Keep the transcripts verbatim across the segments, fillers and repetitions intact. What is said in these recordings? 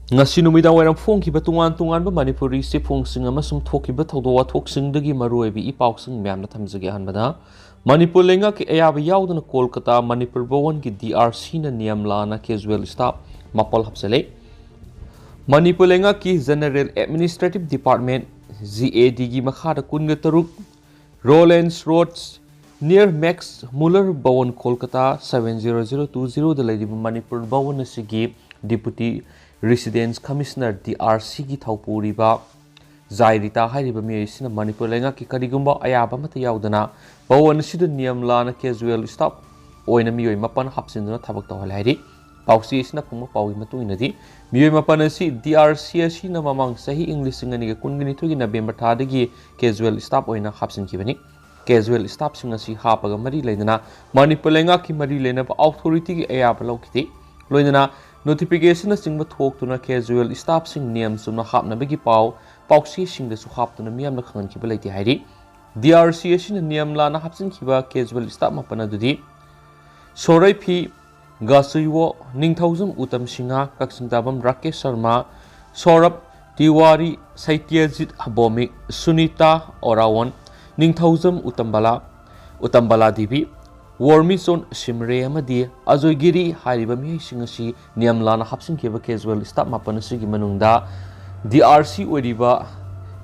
ꯉꯁꯤ ꯅꯨꯃꯤꯗꯥꯡ ꯋꯥꯏꯔꯝ ꯐꯣꯡꯈꯤꯕ ꯇꯣꯉꯥꯟ ꯇꯣꯉꯥꯟꯕ ꯃꯅꯤꯄꯨꯔꯤ ꯆꯦꯐꯣꯡꯁꯤꯡ ꯑꯃꯁꯨꯡ ꯊꯣꯛꯈꯤꯕ ꯊꯧꯗꯣꯛ ꯋꯥꯊꯣꯛꯁꯤꯡꯗꯒꯤ ꯃꯔꯨꯑꯣꯏꯕ ꯏ ꯄꯥꯎꯁꯤꯡ ꯃꯌꯥꯝꯅ ꯊꯝꯖꯒꯦ꯫ ꯑꯍꯥꯟꯕꯗ, ꯃꯅꯤꯄꯨꯔ ꯂꯩꯉꯥꯛꯀꯤ ꯑꯌꯥꯕ ꯌꯥꯎꯗꯅ ꯀꯣꯜꯀꯇꯥ ꯃꯅꯤꯄꯨꯔ ꯚꯋꯟꯒꯤ ꯗꯤ ꯑꯥꯔ ꯁꯤꯅ ꯅꯤꯌꯝ ꯂꯥꯟꯅ casual staff ꯃꯥꯄꯜ ꯍꯥꯞꯆꯤꯜꯂꯦ꯫ ꯃꯅꯤꯄꯨꯔ ꯂꯩꯉꯥꯛꯀꯤ General Administrative Department, G A ꯗꯤꯒꯤ ꯃꯈꯥꯗ ꯀꯨꯟꯒ ꯇꯔꯨꯛ Rollins Road near Max Muller Bhawan, Kolkata seven zero zero two zero ꯗ ꯂꯩꯔꯤꯕ ꯃꯅꯤꯄꯨꯔ ꯚꯋꯟ ꯑꯁꯤꯒꯤ Deputy Residence Commissioner, D R ꯁꯤꯒꯤ ꯊꯧꯄꯨꯔꯤꯕ ꯖꯥꯏ ꯔꯤꯇꯥ ꯍꯥꯏꯔꯤꯕ ꯃꯤꯑꯣꯏ ꯑꯁꯤꯅ ꯃꯅꯤꯄꯨꯔ ꯂꯩꯉꯥꯛꯀꯤ ꯀꯔꯤꯒꯨꯝꯕ ꯑꯌꯥꯕ ꯑꯃꯠꯇ ꯌꯥꯎꯗꯅ ꯚꯋꯟ ꯑꯁꯤꯗ ꯅꯤꯌꯝ ꯂꯥꯟꯅ casual staff ꯑꯣꯏꯅ ꯃꯤꯑꯣꯏ ꯃꯥꯄꯟ ꯍꯥꯞꯆꯤꯟꯗꯨꯅ ꯊꯕꯛ ꯇꯧꯍꯜꯂꯦ ꯍꯥꯏꯔꯤ꯫ ꯄꯥꯎꯆꯦ ꯑꯁꯤꯅ ꯐꯪꯕ ꯄꯥꯎꯒꯤ ꯃꯇꯨꯡ ꯏꯟꯅꯗꯤ, ꯃꯤꯑꯣꯏ ꯃꯥꯄꯟ ꯑꯁꯤ ꯗꯤ ꯑꯥꯔ ꯁꯤ ꯑꯁꯤꯅ ꯃꯃꯥꯡ ꯆꯍꯤ ꯏꯪ ꯂꯤꯁꯤꯡ ꯑꯅꯤꯒ ꯀꯨꯟꯒ ꯅꯤꯊꯣꯏꯒꯤ November ꯊꯥꯗꯒꯤ casual staff ꯑꯣꯏꯅ ꯍꯥꯞꯆꯤꯟꯈꯤꯕꯅꯤ꯫ Casual staffꯁꯤꯡ ꯑꯁꯤ ꯍꯥꯞꯄꯒ ꯃꯔꯤ ꯂꯩꯅꯅ ꯃꯅꯤꯄꯨꯔ ꯂꯩꯉꯥꯛꯀꯤ ꯃꯔꯤ ꯂꯩꯅꯕ authorityꯒꯤ ꯑꯌꯥꯕ ꯂꯧꯈꯤꯗꯦ꯫ ꯂꯣꯏꯅꯅ notificationꯅꯆꯤꯡꯕ ꯊꯣꯛꯇꯨꯅ casual staffꯁꯤꯡ ꯅꯤꯌꯝ ꯆꯨꯝꯅ ꯍꯥꯞꯅꯕꯒꯤ ꯄꯥꯎ ꯄꯥꯎꯆꯦꯁꯤꯡꯗꯁꯨ ꯍꯥꯞꯇꯨꯅ ꯃꯤꯌꯥꯝꯅ ꯈꯪꯍꯟꯈꯤꯕ ꯂꯩꯇꯦ ꯍꯥꯏꯔꯤ꯫ ꯗꯤ ꯑꯥꯔ ꯁꯤ ꯑꯁꯤꯅ ꯅꯤꯌꯝ ꯂꯥꯟꯅ ꯍꯥꯞꯆꯤꯟꯈꯤꯕ casual staff ꯃꯥꯄꯟ ꯑꯗꯨꯗꯤ ꯁꯣꯔꯩꯐꯤ ꯒꯥꯁꯨꯏꯋꯣ, ꯅꯤꯡꯊꯧꯖꯝ ꯎꯇꯝ ꯁꯤꯡꯍ, ꯀꯛꯆꯤꯡ ꯇꯥꯕꯝ ꯔꯥꯀꯦꯁ ꯁꯔꯃ, ꯁꯧꯔꯚ ꯇꯤꯋꯥꯔꯤ, ꯁꯩꯇ꯭ꯌꯖꯤꯠ ꯕꯣꯃꯤꯛ, ꯁꯨꯅꯤꯇꯥ ꯑꯣꯔꯥꯋꯣꯟ, ꯅꯤꯡꯊꯧꯖꯝ ꯎꯇꯝꯕꯂꯥ, ꯎꯇꯝꯕꯂꯥ ꯗꯦꯕꯤ, ꯋꯣꯔꯃꯤꯆꯣꯟ ꯁꯤꯝꯔꯦ ꯑꯃꯗꯤ ꯑꯖꯣꯏꯒꯤꯔꯤ ꯍꯥꯏꯔꯤꯕ ꯃꯤꯑꯣꯏꯁꯤꯡ ꯑꯁꯤ ꯅꯤꯌꯝ ꯂꯥꯟꯅ ꯍꯥꯞꯆꯤꯟꯈꯤꯕ casual staff ꯃꯥꯄꯟ ꯑꯁꯤꯒꯤ ꯃꯅꯨꯡꯗ ꯗꯤ ꯑꯥꯔ ꯁꯤ ꯑꯣꯏꯔꯤꯕ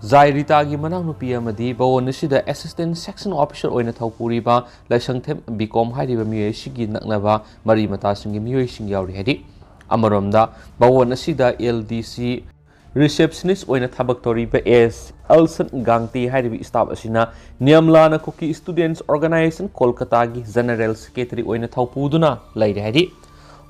ꯖꯥꯏ ꯔꯤꯇꯥꯒꯤ ꯃꯅꯥꯎꯅꯨꯄꯤ ꯑꯃꯗꯤ ꯚꯋꯟ ꯑꯁꯤꯗ Assistant Section Officer ꯑꯣꯏꯅ ꯊꯧꯄꯨꯔꯤꯕ ꯂꯥꯏꯁꯪꯊꯦꯝ ꯕꯤꯀꯣꯝ ꯍꯥꯏꯔꯤꯕ ꯃꯤꯑꯣꯏ ꯑꯁꯤꯒꯤ ꯅꯛꯅꯕ ꯃꯔꯤ ꯃꯇꯥꯁꯤꯡꯒꯤ ꯃꯤꯑꯣꯏꯁꯤꯡ ꯌꯥꯎꯔꯤ ꯍꯥꯏꯔꯤ꯫ ꯑꯃꯔꯣꯝꯗ, ꯚꯋꯟ ꯑꯁꯤꯗ ꯑꯦꯜ ꯗꯤ ꯁꯤ receptionist ꯑꯣꯏꯅ ꯊꯕꯛ ꯇꯧꯔꯤꯕ ꯑꯦꯁ ꯑꯜꯁꯟ ꯒꯥꯡꯇꯤ ꯍꯥꯏꯔꯤꯕ staff ꯑꯁꯤꯅ ꯅꯤꯌꯝ ꯂꯥꯟꯅ ꯀꯨꯀꯤ Students Organisation ꯀꯣꯜꯀꯇꯥꯒꯤ General Secretary ꯑꯣꯏꯅ ꯊꯧꯄꯨꯗꯨꯅ ꯂꯩꯔꯦ ꯍꯥꯏꯔꯤ꯫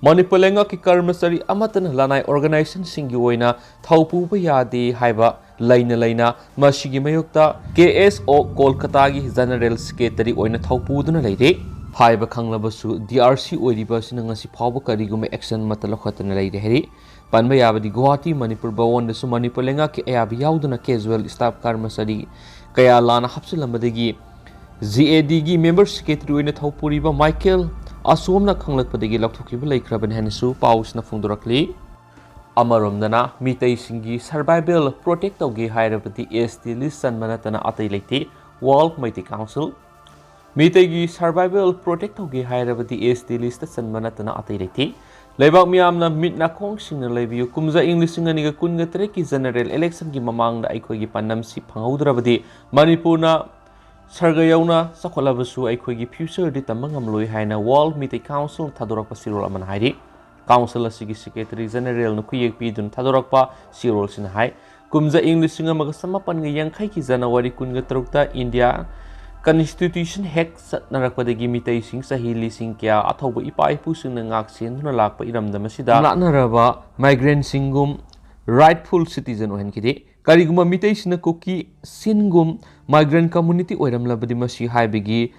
ꯃꯅꯤꯄꯨꯔ ꯂꯩꯉꯥꯛꯀꯤ ꯀꯔꯃꯆꯥꯔꯤ ꯑꯃꯠꯇꯅ ꯂꯅꯥꯏ organizationꯁꯤꯡꯒꯤ ꯑꯣꯏꯅ ꯊꯧꯄꯨꯕ ꯌꯥꯗꯦ ꯍꯥꯏꯕ ꯂꯩꯅ ꯂꯩꯅ ꯃꯁꯤꯒꯤ ꯃꯥꯌꯣꯛꯇ ꯀꯦ ꯑꯦꯁ ꯑꯣ ꯀꯣꯜꯀꯇꯥꯒꯤ General Secretary ꯑꯣꯏꯅ ꯊꯧꯄꯨꯗꯨꯅ ꯂꯩꯔꯦ꯫ ꯍꯥꯏꯕ ꯈꯪꯂꯕꯁꯨ, ꯗꯤ ꯑꯥꯔ ꯁꯤ ꯑꯣꯏꯔꯤꯕ ꯑꯁꯤꯅ ꯉꯁꯤ ꯐꯥꯎꯕ ꯀꯔꯤꯒꯨꯝꯕ action ꯑꯃꯠꯇ ꯂꯧꯈꯠꯇꯅ ꯂꯩꯔꯦ ꯍꯥꯏꯔꯤ꯫ ꯄꯟꯕ ꯌꯥꯕꯗꯤ, ꯒꯨꯋꯥꯍꯥꯇꯤ ꯃꯅꯤꯄꯨꯔ ꯚꯋꯟꯗꯁꯨ ꯃꯅꯤꯄꯨꯔ ꯂꯩꯉꯥꯛꯀꯤ ꯑꯌꯥꯕ ꯌꯥꯎꯗꯅ casual staff ꯀꯔꯃꯆꯥꯔꯤ ꯀꯌꯥ ꯂꯥꯟꯅ ꯍꯥꯞꯆꯤꯜꯂꯝꯕꯗꯒꯤ ꯖꯤ ꯑꯦ ꯗꯤꯒꯤ member secretary ꯑꯣꯏꯅ ꯊꯧꯄꯨꯔꯤꯕ ꯃꯥꯏꯀꯦꯜ ꯑꯁꯣꯝꯅ ꯈꯪꯂꯛꯄꯗꯒꯤ ꯂꯧꯊꯣꯛꯈꯤꯕ ꯂꯩꯈ꯭ꯔꯕꯅꯤ ꯍꯥꯏꯅꯁꯨ ꯄꯥꯎꯁꯤꯅ ꯐꯣꯡꯗꯣꯔꯛꯂꯤ꯫ ꯑꯃꯔꯣꯝꯗꯅ ꯃꯤꯇꯩꯁꯤꯡꯒꯤ survival protect ꯇꯧꯒꯦ ꯍꯥꯏꯔꯕꯗꯤ S T list ꯆꯟꯕ ꯅꯠꯇꯅ ꯑꯇꯩ ꯂꯩꯇꯦ꯫ World Meitei Council꯫ ꯃꯤꯇꯩꯒꯤ survival protect ꯇꯧꯒꯦ ꯍꯥꯏꯔꯕꯗꯤ S T list ꯆꯟꯕ ꯅꯠꯇꯅ ꯑꯇꯩ ꯂꯩꯇꯦ꯫ ꯂꯩꯕꯥꯛ ꯃꯤꯌꯥꯝꯅ ꯃꯤꯠ ꯅꯥꯀꯣꯡ ꯁꯤꯡꯅ ꯂꯩꯕꯤꯌꯨ꯫ ꯀꯨꯝꯖꯥ ꯏꯪ ꯂꯤꯁꯤꯡ ꯑꯅꯤꯒ ꯀꯨꯟꯒ ꯇꯔꯦꯠꯀꯤ general election ꯒꯤ ꯃꯃꯥꯡꯗ ꯑꯩꯈꯣꯏꯒꯤ ꯄꯥꯟꯗꯝꯁꯤ ꯐꯪꯍꯧꯗ꯭ꯔꯕꯗꯤ ꯃꯅꯤꯄꯨꯔꯅ ꯁꯔꯒ ꯌꯧꯅ ꯆꯥꯎꯈꯠꯂꯕꯁꯨ ꯑꯩꯈꯣꯏꯒꯤ future ꯗꯤ ꯇꯝꯕ ꯉꯝꯂꯣꯏ ꯍꯥꯏꯅ World Meitei Council ꯊꯥꯗꯣꯔꯛꯄ ꯆꯦꯔꯣꯜ ꯑꯃꯅ ꯍꯥꯏꯔꯤ꯫ Council ꯑꯁꯤꯒꯤ Secretary General ꯅ ꯈꯨꯌꯦꯛ ꯄꯤꯗꯨꯅ ꯊꯥꯗꯣꯔꯛꯄ ꯆꯦꯔꯣꯜꯁꯤꯅ ꯍꯥꯏ, ꯀꯨꯝꯖꯥ ꯏꯪ ꯂꯤꯁꯤꯡ ꯑꯃꯒ ꯆꯃꯥꯄꯟꯒ ꯌꯥꯡꯈꯩꯒꯤ January ꯀꯨꯟꯒ ꯇꯔꯨꯛꯇ India Constitution ꯍꯦꯛ ꯆꯠꯅꯔꯛꯄꯗꯒꯤ ꯃꯤꯇꯩꯁꯤꯡ ꯆꯍꯤ ꯂꯤꯁꯤꯡ ꯀꯌꯥ ꯑꯊꯧꯕ ꯏꯄꯥ ꯏꯄꯨꯁꯤꯡꯅ ꯉꯥꯛ ꯁꯦꯟꯗꯨꯅ ꯂꯥꯛꯄ ꯏꯔꯝꯗꯝ ꯑꯁꯤꯗ ꯂꯥꯠꯅꯔꯕ migrant ꯁꯤꯡꯒꯨꯝ rightful citizen ꯑꯣꯏꯍꯟꯈꯤꯗꯦ꯫ ꯀꯔꯤꯒꯨꯝꯕ ꯃꯤꯇꯩꯁꯤꯡꯅ ꯀꯨꯀꯤ ꯁꯤꯟꯒꯨꯝ migrant community ꯑꯣꯏꯔꯝꯂꯕꯗꯤ ꯃꯁꯤ ꯍꯥꯏꯕꯒꯤ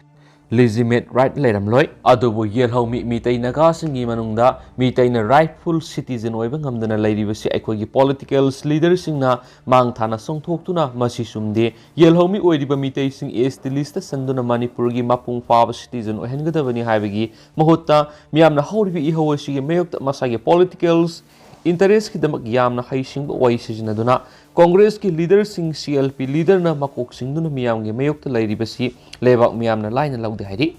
legitimate right ꯂꯩꯔꯝꯂꯣꯏ꯫ ꯑꯗꯨꯕꯨ ꯌꯦꯜꯍꯧꯃꯤ ꯃꯤꯇꯩ ꯅꯥꯒꯥꯁꯤꯡꯒꯤ ꯃꯅꯨꯡꯗ ꯃꯤꯇꯩꯅ rightful citizen ꯑꯣꯏꯕ ꯉꯝꯗꯅ ꯂꯩꯔꯤꯕꯁꯤ ꯑꯩꯈꯣꯏꯒꯤ political leader ꯁꯤꯡꯅ ꯃꯥꯡ ꯊꯥꯅ ꯆꯣꯡꯊꯣꯛꯇꯨꯅ ꯃꯁꯤ ꯆꯨꯝꯗꯦ, ꯌꯦꯜꯍꯧꯃꯤ ꯑꯣꯏꯔꯤꯕ ꯃꯤꯇꯩꯁꯤꯡ S T list ꯆꯟꯗꯨꯅ ꯃꯅꯤꯄꯨꯔꯒꯤ ꯃꯄꯨꯡ ꯐꯥꯕ citizen ꯑꯣꯏꯍꯟꯒꯗꯕꯅꯤ ꯍꯥꯏꯕꯒꯤ ꯃꯍꯨꯠꯇ ꯃꯤꯌꯥꯝꯅ ꯍꯧꯔꯤꯕ ꯏꯍꯧ ꯑꯁꯤꯒꯤ ꯃꯥꯌꯣꯛꯇ ꯃꯁꯥꯒꯤ political interest ꯀꯤꯗꯃꯛ ꯌꯥꯝꯅ ꯍꯩꯁꯤꯡꯕ ꯋꯥꯍꯩ ꯁꯤꯖꯤꯟꯅꯗꯨꯅ Congress ꯀꯤ leader ꯁꯤꯡ, C L P leader ꯅ ꯃꯀꯣꯛ ꯁꯤꯡꯗꯨꯅ ꯃꯤꯌꯥꯝꯒꯤ ꯃꯥꯌꯣꯛꯇ ꯂꯩꯔꯤꯕꯁꯤ ꯂꯩꯕꯥꯛ ꯃꯤꯌꯥꯝꯅ ꯂꯥꯏꯅ ꯂꯧꯗꯦ ꯍꯥꯏꯔꯤ꯫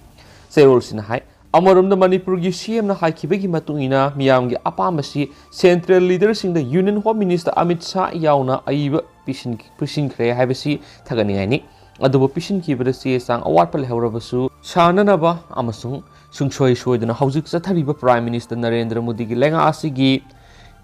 ꯆꯦꯔꯣꯜꯁꯤꯅ ꯍꯥꯏ, ꯑꯃꯔꯣꯝꯗ ꯃꯅꯤꯄꯨꯔꯒꯤ C M ꯅ ꯍꯥꯏꯈꯤꯕꯒꯤ ꯃꯇꯨꯡ ꯏꯟꯅ ꯃꯤꯌꯥꯝꯒꯤ ꯑꯄꯥꯝꯕꯁꯤ central leader ꯁꯤꯡꯗ Union Home Minister Amit Shah ꯌꯥꯎꯅ ꯑꯏꯕ ꯄꯤꯁꯤꯟ-, ꯄꯤꯁꯤꯟꯈ꯭ꯔꯦ ꯍꯥꯏꯕꯁꯤ ꯊꯥꯒꯠꯅꯤꯡꯉꯥꯏꯅꯤ꯫ ꯑꯗꯨꯕꯨ ꯄꯤꯁꯤꯟꯈꯤꯕꯗ ꯆꯦ ꯆꯥꯡ ꯑꯋꯥꯠꯄ ꯂꯩꯍꯧꯔꯕꯁꯨ ꯁꯥꯟꯅꯅꯕ ꯑꯃꯁꯨꯡ ꯁꯨꯡꯁꯣꯏ ꯁꯣꯏꯗꯅ ꯍꯧꯖꯤꯛ ꯆꯠꯊꯔꯤꯕ Prime Minister ꯅꯔꯦꯟꯗ꯭ꯔ ꯃꯣꯗꯤꯒꯤ ꯂꯩꯉꯥꯛ ꯑꯁꯤꯒꯤ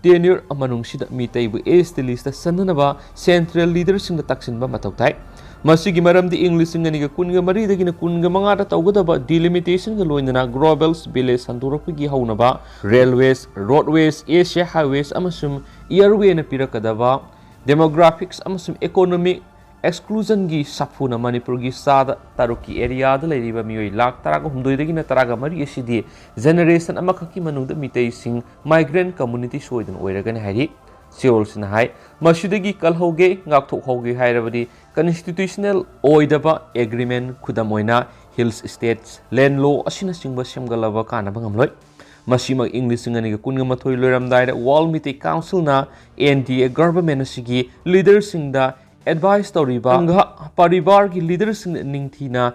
tenure ꯃꯅꯨꯡꯁꯤꯗ ꯃꯤꯇꯩꯕꯨ S T list ꯆꯟꯅꯅꯕ central leader ꯁꯤꯡꯗ ꯇꯛꯁꯤꯟꯕ ꯃꯊꯧ ꯇꯥꯏ꯫ ꯃꯁꯤꯒꯤ ꯃꯔꯝꯗꯤ ꯏꯪ ꯂꯤꯁꯤꯡ ꯑꯅꯤꯒ ꯀꯨꯟꯒ ꯃꯔꯤꯗꯒꯤꯅ ꯀꯨꯟꯒ ꯃꯉꯥꯗ ꯇꯧꯒꯗꯕ delimitation ꯒ ꯂꯣꯏꯅꯅ global village ꯁꯟꯗꯣꯔꯛꯄꯒꯤ ꯍꯧꯅꯕ railways, roadways, Asia highways ꯑꯃꯁꯨꯡ airway ꯅ ꯄꯤꯔꯛꯀꯗꯕ demographics ꯑꯃꯁꯨꯡ economic exclusion ꯒꯤ ꯁꯥꯐꯨꯅ ꯃꯅꯤꯄꯨꯔꯒꯤ ꯆꯥꯗ ꯇꯔꯨꯛꯀꯤ area ꯗ ꯂꯩꯔꯤꯕ ꯃꯤꯑꯣꯏ ꯂꯥꯈ ꯇꯔꯥꯒ ꯍꯨꯝꯗꯣꯏꯗꯒꯤꯅ ꯇꯔꯥꯒ ꯃꯔꯤ ꯑꯁꯤꯗꯤ generation ꯑꯃꯈꯛꯀꯤ ꯃꯅꯨꯡꯗ ꯃꯤꯇꯩꯁꯤꯡ migrant community ꯁꯣꯏꯗꯅ ꯑꯣꯏꯔꯒꯅꯤ ꯍꯥꯏꯔꯤ꯫ ꯆꯦꯔꯣꯜꯁꯤꯅ ꯍꯥꯏ, ꯃꯁꯤꯗꯒꯤ ꯀꯜꯍꯧꯒꯦ, ꯉꯥꯛꯊꯣꯛꯍꯧꯒꯦ ꯍꯥꯏꯔꯕꯗꯤ constitutional ꯑꯣꯏꯗꯕ agreement, ꯈꯨꯗꯝ ꯑꯣꯏꯅ Hill States Land Law ꯑꯁꯤꯅꯆꯤꯡꯕ ꯁꯦꯝꯒꯠꯂꯕ ꯀꯥꯟꯅꯕ ꯉꯝꯂꯣꯏ꯫ ꯃꯁꯤꯃꯛ ꯏꯪ ꯂꯤꯁꯤꯡ ꯑꯅꯤꯒ ꯀꯨꯟꯒ ꯃꯥꯊꯣꯏ ꯂꯣꯏꯔꯝꯗꯥꯏꯗ ꯋꯥꯔꯜ ꯃꯤꯇꯩ ꯀꯥꯎꯟꯁꯤꯜꯅ ꯑꯦꯟ ꯗꯤ ꯑꯦ ꯒꯚꯔꯟꯃꯦꯟ ꯑꯁꯤꯒꯤ ꯂꯤꯗꯔꯁꯤꯡꯗ ꯑꯦꯗꯚꯥꯏꯁ ꯇꯧꯔꯤꯕ ꯁꯪꯘ ꯄꯔꯤꯕꯥꯔꯒꯤ ꯂꯤꯗꯔꯁꯤꯡꯗ ꯅꯤꯡꯊꯤꯅ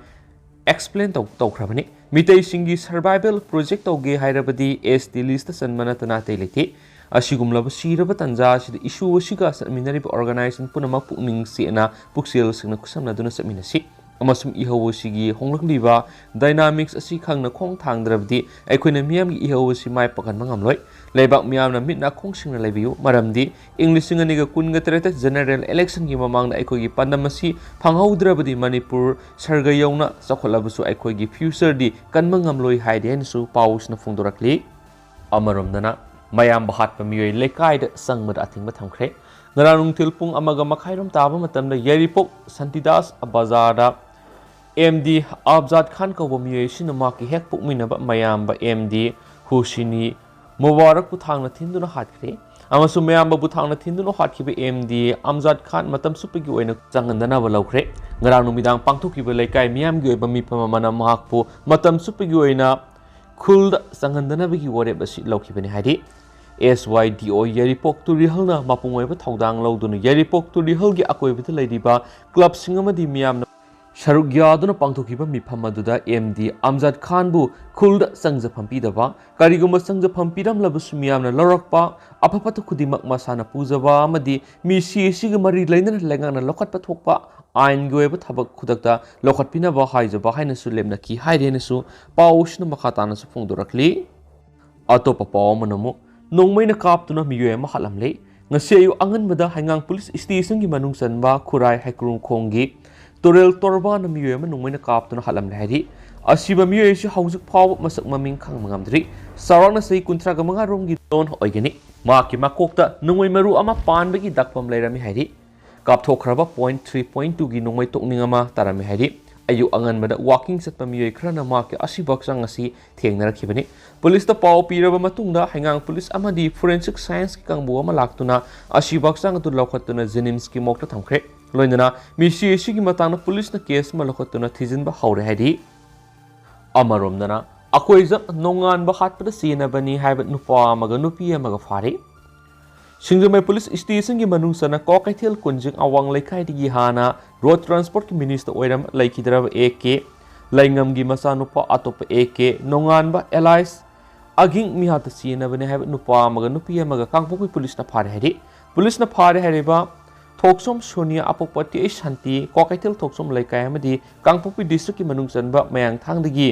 ꯑꯦꯛꯁꯄ꯭ꯂꯦꯟ ꯇꯧ ꯇꯧꯈ꯭ꯔꯕꯅꯤ꯫ ꯃꯤꯇꯩꯁꯤꯡꯒꯤ ꯁꯔꯚꯥꯏꯚꯦꯜ ꯄ꯭ꯔꯣꯖꯦꯛ ꯇꯧꯒꯦ ꯍꯥꯏꯔꯕꯗꯤ ꯑꯦꯁ ꯇꯤ ꯂꯤꯁꯇ ꯆꯟꯕ ꯅꯠꯇꯅ ꯑꯇꯩ ꯂꯩꯇꯦ꯫ ꯑꯁꯤꯒꯨꯝꯂꯕ ꯁꯤꯔꯕ ꯇꯥꯟꯖꯥ ꯑꯁꯤꯗ ꯏꯁꯨ ꯑꯁꯤꯒ ꯆꯠꯃꯤꯟꯅꯔꯤꯕ ꯑꯣꯔꯒꯅꯥꯏꯖꯦꯁꯟ ꯄꯨꯝꯅꯃꯛ ꯄꯨꯛꯅꯤꯡ ꯆꯦꯠꯅ ꯄꯨꯛꯆꯦꯜ ꯁꯦꯡꯅ ꯈꯨꯠꯁꯝꯅꯗꯨꯅ ꯆꯠꯃꯤꯟꯅꯁꯤ꯫ ꯑꯃꯁꯨꯝ ꯏꯍꯧ ꯑꯁꯤꯒꯤ ꯍꯣꯡꯂꯛꯂꯤꯕ ꯗꯥꯏꯅꯥꯃꯤꯛꯁ ꯑꯁꯤ ꯈꯪꯅ ꯈꯣꯡ ꯊꯥꯡꯗ꯭ꯔꯕꯗꯤ ꯑꯩꯈꯣꯏꯅ ꯃꯤꯌꯥꯝꯒꯤ ꯏꯍꯧ ꯑꯁꯤ ꯃꯥꯏ ꯄꯥꯛꯍꯟꯕ ꯉꯝꯂꯣꯏ꯫ ꯂꯩꯕꯥꯛ ꯃꯤꯌꯥꯝꯅ ꯃꯤꯠ ꯅꯥꯀꯣꯡ ꯁꯤꯡꯅ ꯂꯩꯕꯤꯌꯨ, ꯃꯔꯝꯗꯤ ꯏꯪ ꯂꯤꯁꯤꯡ ꯑꯅꯤꯒ ꯀꯨꯟꯒ ꯇꯔꯦꯠꯇ ꯖꯦꯅꯔꯦꯜ ꯏꯂꯦꯛꯁꯟꯒꯤ ꯃꯃꯥꯡꯗ ꯑꯩꯈꯣꯏꯒꯤ ꯄꯥꯟꯗꯝ ꯑꯁꯤ ꯐꯪꯍꯧꯗ꯭ꯔꯕꯗꯤ ꯃꯅꯤꯄꯨꯔ ꯁꯔꯒ ꯌꯧꯅ ꯆꯥꯎꯈꯠꯂꯕꯁꯨ ꯑꯩꯈꯣꯏꯒꯤ ꯐ꯭ꯌꯨꯆꯔꯗꯤ ꯀꯟꯕ ꯉꯝꯂꯣꯏ ꯍꯥꯏꯔꯤ ꯍꯥꯏꯅꯁꯨ ꯄꯥꯎꯁꯤꯅ ꯐꯣꯡꯗꯣꯔꯛꯂꯤ꯫ ꯑꯃꯔꯣꯝꯗꯅ ꯃꯌꯥꯝꯕ ꯍꯥꯠꯄ ꯃꯤꯑꯣꯏ ꯂꯩꯀꯥꯏꯗ ꯆꯪꯕꯗ ꯑꯊꯤꯡꯕ ꯊꯝꯈ꯭ꯔꯦ꯫ ꯉꯔꯥꯡ ꯅꯨꯡꯊꯤꯜ ꯄꯨꯡ ꯑꯃꯒ ꯃꯈꯥꯏꯔꯣꯝ ꯇꯥꯕ ꯃꯇꯝꯗ ꯌꯥꯏꯔꯤꯄꯣꯛ ꯁꯥꯟꯇꯤꯗꯥꯁ ꯕꯖꯥꯔꯗ ꯑꯦꯝ ꯗꯤ ꯑꯕꯖꯥꯗ ꯈꯥꯟ ꯀꯧꯕ ꯃꯤꯑꯣꯏ ꯑꯁꯤꯅ ꯃꯍꯥꯛꯀꯤ ꯍꯦꯛ ꯄꯣꯛꯃꯤꯟꯅꯕ ꯃꯌꯥꯝꯕ ꯑꯦꯝ ꯗꯤ ꯍꯨꯁꯤꯅꯤ ꯃꯨꯕꯥꯔꯛꯄꯨ ꯊꯥꯡꯅ ꯊꯤꯟꯗꯨꯅ ꯍꯥꯠꯈ꯭ꯔꯦ꯫ ꯑꯃꯁꯨꯡ ꯃꯌꯥꯝꯕꯕꯨ ꯊꯥꯡꯅ ꯊꯤꯟꯗꯨꯅ ꯍꯥꯠꯈꯤꯕ ꯑꯦꯝ ꯗꯤ ꯑꯝꯖꯥꯗ ꯈꯥꯟ ꯃꯇꯝ ꯆꯨꯞꯄꯒꯤ ꯑꯣꯏꯅ ꯆꯪꯍꯟꯗꯅꯕ ꯂꯧꯈ꯭ꯔꯦ꯫ ꯉꯔꯥꯡ ꯅꯨꯃꯤꯗꯥꯡ ꯄꯥꯡꯊꯣꯛꯈꯤꯕ ꯂꯩꯀꯥꯏ ꯃꯤꯌꯥꯝꯒꯤ ꯑꯣꯏꯕ ꯃꯤꯐꯝ ꯑꯃꯅ ꯃꯍꯥꯛꯄꯨ ꯃꯇꯝ ꯆꯨꯞꯄꯒꯤ ꯑꯣꯏꯅ ꯈꯨꯜꯗ ꯆꯪꯍꯟꯗꯅꯕꯒꯤ ꯋꯥꯔꯦꯞ ꯑꯁꯤ ꯂꯧꯈꯤꯕꯅꯤ ꯍꯥꯏꯔꯤ꯫ ꯑꯦꯁ ꯋꯥꯏ ꯗꯤ ꯑꯣ ꯌꯥꯏꯔꯤꯄꯣꯛ ꯇꯨꯔꯤꯍꯜꯅ ꯃꯄꯨꯡ ꯑꯣꯏꯕ ꯊꯧꯗꯥꯡ ꯂꯧꯗꯨꯅ ꯌꯥꯏꯔꯤꯄꯣꯛ ꯇꯨꯔꯤꯍꯜꯒꯤ ꯑꯀꯣꯏꯕꯗ ꯂꯩꯔꯤꯕ ꯀ꯭ꯂꯕꯁꯤꯡ ꯑꯃꯗꯤ ꯃꯤꯌꯥꯝꯅ ꯁꯔꯨꯛ ꯌꯥꯗꯨꯅ ꯄꯥꯡꯊꯣꯛꯈꯤꯕ ꯃꯤꯐꯝ ꯑꯗꯨꯗ ꯑꯦꯝ ꯗꯤ ꯑꯝꯖꯥꯗ ꯈꯥꯟꯕꯨ ꯈꯨꯜꯗ ꯆꯪꯖꯐꯝ ꯄꯤꯗꯕ, ꯀꯔꯤꯒꯨꯝꯕ ꯆꯪꯖꯐꯝ ꯄꯤꯔꯝꯂꯕꯁꯨ ꯃꯤꯌꯥꯝꯅ ꯂꯧꯔꯛꯄ, ꯑꯐ ꯐꯠꯇ ꯈꯨꯗꯤꯡꯃꯛ ꯃꯁꯥꯅ ꯄꯨꯖꯕ ꯑꯃꯗꯤ ꯃꯤꯁꯤ ꯑꯁꯤꯒ ꯃꯔꯤ ꯂꯩꯅꯅ ꯂꯩꯉꯥꯛꯅ ꯂꯧꯈꯠꯄ ꯊꯣꯛꯄ ꯑꯥꯏꯟꯒꯤ ꯑꯣꯏꯕ ꯊꯕꯛ ꯈꯨꯗꯛꯇ ꯂꯧꯈꯠꯄꯤꯅꯕ ꯍꯥꯏꯖꯕ ꯍꯥꯏꯅꯁꯨ ꯂꯦꯞꯅꯈꯤ ꯍꯥꯏꯔꯦꯅꯁꯨ ꯄꯥꯎꯁꯤꯅ ꯃꯈꯥ ꯇꯥꯅꯁꯨ ꯐꯣꯡꯗꯣꯔꯛꯂꯤ꯫ ꯑꯇꯣꯞꯄ ꯄꯥꯎ ꯑꯃꯅ ꯑꯃꯨꯛ ꯅꯣꯡꯃꯩꯅ ꯀꯥꯞꯇꯨꯅ ꯃꯤꯑꯣꯏ ꯑꯃ ꯍꯥꯠꯂꯝꯂꯦ꯫ ꯉꯁꯤ ꯑꯌꯨꯛ ꯑꯉꯟꯕꯗ ꯍꯩꯉꯥꯡ ꯄꯨꯂꯤꯁ ꯁ꯭ꯇꯦꯁꯟꯒꯤ ꯃꯅꯨꯡ ꯆꯟꯕ ꯈꯨꯔꯥꯏ ꯍꯩꯀ꯭ꯔꯨꯝꯈꯣꯡꯒꯤ ꯇꯨꯔꯦꯜ ꯇꯣꯔꯕꯥꯟꯗ ꯃꯤꯑꯣꯏ ꯑꯃ ꯅꯣꯡꯃꯩꯅ ꯀꯥꯞꯇꯨꯅ ꯍꯥꯠꯂꯝꯂꯦ ꯍꯥꯏꯔꯤ꯫ ꯑꯁꯤꯕ ꯃꯤꯑꯣꯏ ꯑꯁꯤ ꯍꯧꯖꯤꯛ ꯐꯥꯎꯕ ꯃꯁꯛ ꯃꯃꯤꯡ ꯈꯪꯕ ꯉꯝꯗ꯭ꯔꯤ꯫ ꯆꯥꯎꯔꯥꯛꯅ ꯆꯍꯤ ꯀꯨꯟꯊ꯭ꯔꯥꯒ ꯃꯉꯥ ꯔꯣꯝꯒꯤ ꯂꯣꯟ ꯑꯣꯏꯒꯅꯤ꯫ ꯃꯍꯥꯛꯀꯤ ꯃꯀꯣꯛꯇ ꯅꯣꯡꯃꯩ ꯃꯔꯨ ꯑꯃ ꯄꯥꯟꯕꯒꯤ ꯗꯥꯛꯐꯝ ꯂꯩꯔꯝꯃꯤ ꯍꯥꯏꯔꯤ꯫ ꯀꯥꯞꯊꯣꯛꯈ꯭ꯔꯕ ꯄꯣꯏꯟꯠ ꯊ꯭ꯔꯤ ꯄꯣꯏꯟꯠ ꯇꯨꯒꯤ ꯅꯣꯡꯃꯩ ꯇꯣꯛꯅꯤꯡ ꯑꯃ ꯇꯥꯔꯝꯃꯤ ꯍꯥꯏꯔꯤ꯫ ꯑꯌꯨꯛ ꯑꯉꯟꯕꯗ ꯋꯥꯀꯤꯡ ꯆꯠꯄ ꯃꯤꯑꯣꯏ ꯈꯔꯅ ꯃꯍꯥꯛꯀꯤ ꯑꯁꯤꯕ ꯍꯛꯆꯥꯡ ꯑꯁꯤ ꯊꯦꯡꯅꯔꯛꯈꯤꯕꯅꯤ꯫ ꯄꯨꯂꯤꯁꯇ ꯄꯥꯎ ꯄꯤꯔꯕ ꯃꯇꯨꯡꯗ ꯍꯩꯉꯥꯡ ꯄꯨꯂꯤꯁ ꯑꯃꯗꯤ ꯐꯣꯔꯦꯟꯁꯤꯛ ꯁꯥꯏꯟꯁꯀꯤ ꯀꯥꯡꯕꯨ ꯑꯃ ꯂꯥꯛꯇꯨꯅ ꯑꯁꯤꯕ ꯍꯛꯆꯥꯡ ꯑꯗꯨ ꯂꯧꯈꯠꯇꯨꯅ ꯖꯦꯅꯤꯝꯁꯀꯤ ꯃꯣꯔꯒꯇ ꯊꯝꯈ꯭ꯔꯦ꯫ ꯂꯣꯏꯅꯅ ꯃꯤꯁꯤ ꯑꯁꯤꯒꯤ ꯃꯇꯥꯡꯗ ꯄꯨꯂꯤꯁꯅ ꯀꯦꯁ ꯑꯃ ꯂꯧꯈꯠꯇꯨꯅ ꯊꯤꯖꯤꯟꯕ ꯍꯧꯔꯦ ꯍꯥꯏꯔꯤ꯫ ꯑꯃꯔꯣꯝꯗꯅ ꯑꯩꯈꯣꯏꯁꯨ ꯅꯣꯡꯉꯥꯟꯕ ꯍꯥꯠꯄꯗ ꯆꯦꯟꯅꯕꯅꯤ ꯍꯥꯏꯕ ꯅꯨꯄꯥ ꯑꯃꯒ ꯅꯨꯄꯤ ꯑꯃꯒ ꯐꯥꯔꯤ꯫ ꯁꯤꯡꯖꯃꯩ ꯄꯨꯂꯤꯁ ꯁ꯭ꯇꯦꯁꯟꯒꯤ ꯃꯅꯨꯡ ꯆꯟꯅ ꯀ꯭ꯋꯥꯀꯩꯊꯦꯜ ꯀꯣꯟꯖꯤꯡ ꯑꯋꯥꯡ ꯂꯩꯀꯥꯏꯗꯒꯤ ꯍꯥꯟꯅ ꯔꯣꯗ ꯇ꯭ꯔꯥꯟꯁꯄꯣꯔꯠꯀꯤ ꯃꯤꯅꯤꯁꯇꯔ ꯑꯣꯏꯔꯝꯕ ꯂꯩꯈꯤꯗ꯭ꯔꯕ ꯑꯦ ꯀꯦ ꯂꯩꯉꯝꯒꯤ ꯃꯆꯥꯅꯨꯄꯥ ꯑꯇꯣꯞꯄ ꯑꯦ ꯀꯦ ꯅꯣꯡꯉꯥꯟꯕ ꯑꯦꯂꯥꯏꯁ ꯑꯒꯤꯡ ꯃꯤꯍꯥꯠꯇ ꯆꯦꯟꯅꯕꯅꯤ ꯍꯥꯏꯕ ꯅꯨꯄꯥ ꯑꯃꯒ ꯅꯨꯄꯤ ꯑꯃꯒ ꯀꯥꯡꯄꯣꯛꯄꯤ ꯄꯨꯂꯤꯁꯅ ꯐꯥꯔꯦ ꯍꯥꯏꯔꯤ꯫ ꯄꯨꯂꯤꯁꯅ ꯐꯥꯔꯦ ꯍꯥꯏꯔꯤꯕ ꯊꯣꯛꯆꯣꯝ ꯁꯣꯅꯤꯌꯥ, ꯑꯄꯣꯛꯄ ꯇꯤ ꯑꯩꯆ ꯁꯥꯟꯇꯤ, ꯀ꯭ꯋꯥꯀꯩꯊꯦꯜ ꯊꯣꯛꯆꯣꯝ ꯂꯩꯀꯥꯏ ꯑꯃꯗꯤ ꯀꯥꯡꯄꯣꯛꯄꯤ ꯗꯤꯁꯇ꯭ꯔꯤꯛꯀꯤ ꯃꯅꯨꯡ ꯆꯟꯕ ꯃꯌꯥꯡꯊꯥꯡꯗꯒꯤ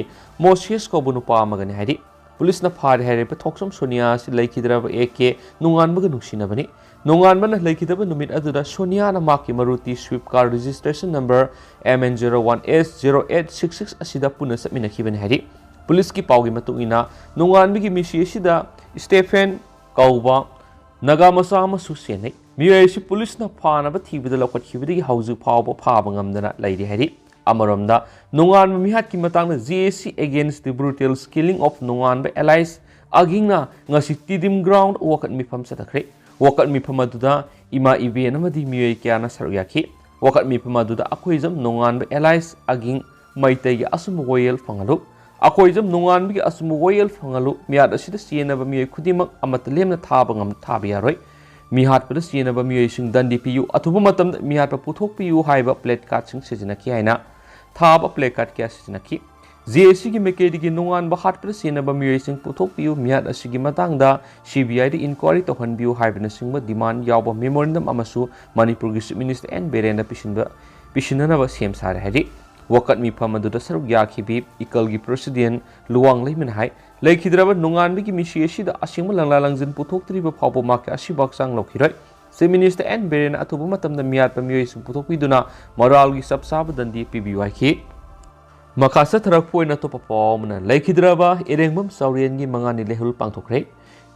ꯃꯣꯁꯦꯁ ꯀꯧꯕ ꯅꯨꯄꯥ ꯑꯃꯒꯅꯤ ꯍꯥꯏꯔꯤ꯫ ꯄꯨꯂꯤꯁꯅ ꯐꯥꯔꯦ ꯍꯥꯏꯔꯤꯕ ꯊꯣꯛꯆꯣꯝ ꯁꯣꯅꯤꯌꯥ ꯑꯁꯤ ꯂꯩꯈꯤꯗ꯭ꯔꯕ ꯑꯦ ꯀꯦ ꯅꯣꯡꯉꯥꯟꯕꯒ ꯅꯨꯡꯁꯤꯅꯕꯅꯤ꯫ ꯅꯣꯡꯉꯥꯟꯕꯅ ꯂꯩꯈꯤꯗꯕ ꯅꯨꯃꯤꯠ ꯑꯗꯨꯗ ꯁꯣꯅꯤꯌꯥꯅ ꯃꯍꯥꯛꯀꯤ Maruti swift car registration number M N zero one S zero eight six six ꯑꯁꯤꯗ ꯄꯨꯟꯅ ꯆꯠꯃꯤꯟꯅꯈꯤꯕꯅꯤ ꯍꯥꯏꯔꯤ꯫ ꯄꯨꯂꯤꯁꯀꯤ ꯄꯥꯎꯒꯤ ꯃꯇꯨꯡ ꯏꯟꯅ, ꯅꯣꯡꯉꯥꯟꯕꯒꯤ ꯃꯤꯁꯤ ꯑꯁꯤꯗ ꯁ꯭ꯇꯦꯐꯦꯟ ꯀꯧꯕ ꯅꯥꯒꯥ ꯃꯆꯥ ꯑꯃꯁꯨ ꯆꯦꯟꯅꯩ꯫ ꯃꯤꯑꯣꯏ ꯑꯁꯤ ꯄꯨꯂꯤꯁꯅ ꯐꯥꯅꯕ ꯊꯤꯕꯗ ꯂꯧꯈꯠꯈꯤꯕꯗꯒꯤ ꯍꯧꯖꯤꯛ ꯐꯥꯎꯕ ꯐꯥꯕ ꯉꯝꯗꯅ ꯂꯩꯔꯤ ꯍꯥꯏꯔꯤ꯫ ꯑꯃꯔꯣꯝꯗ, ꯅꯣꯡꯉꯥꯟꯕ ꯃꯤꯍꯥꯠꯀꯤ ꯃꯇꯥꯡꯗ J A C Against the Brutal Killing of ꯅꯣꯡꯉꯥꯟꯕ alias ꯑꯒꯤꯡꯅ ꯉꯁꯤ ꯇꯤꯗꯤꯝ ꯒ꯭ꯔꯥꯎꯟꯗ ꯋꯥꯀꯠ ꯃꯤꯐꯝ ꯆꯠꯊꯈ꯭ꯔꯦ꯫ ꯋꯥꯀꯠ ꯃꯤꯐꯝ ꯑꯗꯨꯗ ꯏꯃꯥ ꯏꯕꯦꯟ ꯑꯃꯗꯤ ꯃꯤꯑꯣꯏ ꯀꯌꯥꯅ ꯁꯔꯨꯛ ꯌꯥꯈꯤ꯫ ꯋꯥꯀꯠ ꯃꯤꯐꯝ ꯑꯗꯨꯗ ꯑꯩꯈꯣꯏ ꯖꯝ ꯅꯣꯡꯉꯥꯟꯕ alias ꯑꯒꯤꯡ ꯃꯩꯇꯩꯒꯤ ꯑꯆꯨꯝꯕ ꯋꯥꯌꯦꯜ ꯐꯪꯍꯜꯂꯨ꯫ ꯑꯩꯈꯣꯏ ꯖꯝ ꯅꯣꯡꯉꯥꯟꯕꯒꯤ ꯑꯆꯨꯝꯕ ꯋꯥꯌꯦꯜ ꯐꯪꯍꯜꯂꯨ꯫ ꯃꯤꯍꯥꯠ ꯑꯁꯤꯗ ꯆꯦꯟꯅꯕ ꯃꯤꯑꯣꯏ ꯈꯨꯗꯤꯡꯃꯛ ꯑꯃꯠꯇ ꯂꯦꯝꯅ ꯊꯥꯕ ꯉꯝ-, ꯊꯥꯕ ꯌꯥꯔꯣꯏ꯫ ꯃꯤꯍꯥꯠꯄꯗ ꯆꯦꯟꯅꯕ ꯃꯤꯑꯣꯏꯁꯤꯡ ꯗꯟꯗꯤ ꯄꯤꯌꯨ, ꯑꯊꯨꯕ ꯃꯇꯝꯗ ꯃꯤꯍꯥꯠꯄ ꯄꯨꯊꯣꯛꯄꯤꯌꯨ ꯍꯥꯏꯕ placard ꯁꯤꯡ ꯁꯤꯖꯤꯟꯅꯈꯤ ꯍꯥꯏꯅ ꯊꯥꯕ placard ꯀꯌꯥ ꯁꯤꯖꯤꯟꯅꯈꯤ꯫ J A C ꯒꯤ ꯃꯥꯏꯀꯩꯗꯒꯤ ꯅꯣꯡꯉꯥꯟꯕ ꯍꯥꯠꯄꯗ ꯆꯦꯟꯅꯕ ꯃꯤꯑꯣꯏꯁꯤꯡ ꯄꯨꯊꯣꯛꯄꯤꯌꯨ, ꯃꯤꯍꯥꯠ ꯑꯁꯤꯒꯤ ꯃꯇꯥꯡꯗ C B I the inquiry ꯇꯧꯍꯟꯕꯤꯌꯨ ꯍꯥꯏꯕꯅꯆꯤꯡꯕ demand ꯌꯥꯎꯕ memorandum ꯑꯃꯁꯨ ꯃꯅꯤꯄꯨꯔꯒꯤ Chief Minister N ꯕꯤꯔꯦꯟꯗ ꯄꯤꯁꯤꯟꯕ, ꯄꯤꯁꯤꯟꯅꯅꯕ ꯁꯦꯝ ꯁꯥꯔꯦ ꯍꯥꯏꯔꯤ꯫ ꯋꯥꯀꯠ ꯃꯤꯐꯝ ꯑꯗꯨꯗ ꯁꯔꯨꯛ ꯌꯥꯈꯤꯕꯤ ꯏꯀꯜꯒꯤ President ꯂꯨꯋꯥꯡ ꯂꯩꯃꯅ ꯍꯥꯏ, ꯂꯩꯈꯤꯗ꯭ꯔꯕ ꯅꯣꯡꯉꯥꯟꯕꯒꯤ ꯃꯤꯁꯤ ꯑꯁꯤꯗ ꯑꯁꯦꯡꯕ ꯂꯪꯂꯥ ꯂꯪꯖꯤꯟ ꯄꯨꯊꯣꯛꯇ꯭ꯔꯤꯕ ꯐꯥꯎꯕ ꯃꯍꯥꯛꯀꯤ ꯑꯁꯤꯕ ꯍꯛꯆꯥꯡ ꯂꯧꯈꯤꯔꯣꯏ꯫ Chief Minister N ꯕꯤꯔꯦꯟꯅ ꯑꯊꯨꯕ ꯃꯇꯝꯗ ꯃꯤꯍꯥꯠꯄ ꯃꯤꯑꯣꯏꯁꯤꯡ ꯄꯨꯊꯣꯛꯄꯤꯗꯨꯅ ꯃꯣꯔꯥꯜꯒꯤ ꯆꯞ ꯆꯥꯕ ꯗꯟꯗꯤ ꯄꯤꯕꯤꯌꯨ ꯍꯥꯏꯈꯤ꯫ ꯃꯈꯥ ꯆꯠꯊꯔꯛꯄ ꯑꯣꯏꯅ ꯑꯇꯣꯞꯄ ꯄꯥꯎ ꯑꯃꯅ, ꯂꯩꯈꯤꯗ꯭ꯔꯕ ꯏꯔꯦꯡꯕꯝ ꯆꯥꯎꯔꯦꯟꯒꯤ ꯃꯉꯥꯅꯤ ꯂꯩꯍꯨꯜ ꯄꯥꯡꯊꯣꯛꯈ꯭ꯔꯦ꯫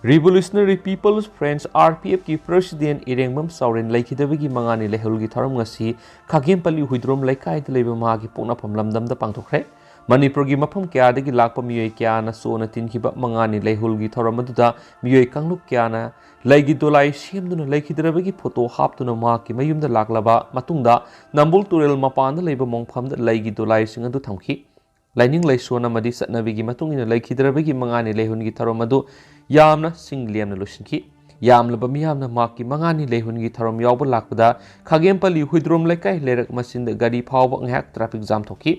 Revolutionary People's Front, R P F ꯀꯤ President ꯏꯔꯦꯡꯕꯝ ꯆꯥꯎꯔꯦꯟ ꯂꯩꯈꯤꯗꯕꯒꯤ ꯃꯉꯥꯅꯤ ꯂꯩꯍꯨꯜꯒꯤ ꯊꯧꯔꯝ ꯉꯁꯤ ꯈꯥꯒꯦꯝꯄꯜꯂꯤ ꯍꯨꯏꯗ꯭ꯔꯣꯝ ꯂꯩꯀꯥꯏꯗ ꯂꯩꯕ ꯃꯍꯥꯛꯀꯤ ꯄꯣꯛꯅꯐꯝ ꯂꯝꯗꯝꯗ ꯄꯥꯡꯊꯣꯛꯈ꯭ꯔꯦ꯫ ꯃꯅꯤꯄꯨꯔꯒꯤ ꯃꯐꯝ ꯀꯌꯥꯗꯒꯤ ꯂꯥꯛꯄ ꯃꯤꯑꯣꯏ ꯀꯌꯥꯅ ꯆꯣꯟꯅ ꯇꯤꯟꯈꯤꯕ ꯃꯉꯥꯅꯤ ꯂꯩꯍꯨꯜꯒꯤ ꯊꯧꯔꯝ ꯑꯗꯨꯗ ꯃꯤꯑꯣꯏ ꯀꯥꯡꯂꯨꯞ ꯀꯌꯥꯅ ꯂꯩꯒꯤ ꯗꯣꯂꯥꯏ ꯁꯦꯝꯗꯨꯅ ꯂꯩꯈꯤꯗ꯭ꯔꯕꯒꯤ ꯐꯣꯇꯣ ꯍꯥꯞꯇꯨꯅ ꯃꯍꯥꯛꯀꯤ ꯃꯌꯨꯝꯗ ꯂꯥꯛꯂꯕ ꯃꯇꯨꯡꯗ ꯅꯝꯕꯨꯜ ꯇꯨꯔꯦꯜ ꯃꯄꯥꯟꯗ ꯂꯩꯕ ꯃꯣꯡꯐꯝꯗ ꯂꯩꯒꯤ ꯗꯣꯂꯥꯏꯁꯤꯡ ꯑꯗꯨ ꯊꯝꯈꯤ꯫ ꯂꯥꯏꯅꯤꯡ ꯂꯥꯏꯁꯣꯟ ꯑꯃꯗꯤ ꯆꯠꯅꯕꯤꯒꯤ ꯃꯇꯨꯡ ꯏꯟꯅ ꯂꯩꯈꯤꯗ꯭ꯔꯕꯒꯤ ꯃꯉꯥꯅꯤ ꯂꯩꯍꯨꯟꯒꯤ ꯊꯧꯔꯝ ꯑꯗꯨ ꯌꯥꯝꯅ ꯁꯤꯡ ꯂꯦꯝꯅ ꯂꯣꯏꯁꯤꯟꯈꯤ꯫ ꯌꯥꯝꯂꯕ ꯃꯤꯌꯥꯝꯅ ꯃꯍꯥꯛꯀꯤ ꯃꯉꯥꯅꯤ ꯂꯩꯍꯨꯟꯒꯤ ꯊꯧꯔꯝ ꯌꯥꯎꯕ ꯂꯥꯛꯄꯗ ꯈꯥꯒꯦꯝꯄꯜꯂꯤ ꯍꯨꯏꯗ꯭ꯔꯣꯝ ꯂꯩꯀꯥꯏ ꯂꯩꯔꯛ ꯃꯆꯤꯟꯗ ꯒꯥꯔꯤ ꯐꯥꯎꯕ ꯉꯥꯏꯍꯥꯛ traffic jam ꯊꯣꯛꯈꯤ꯫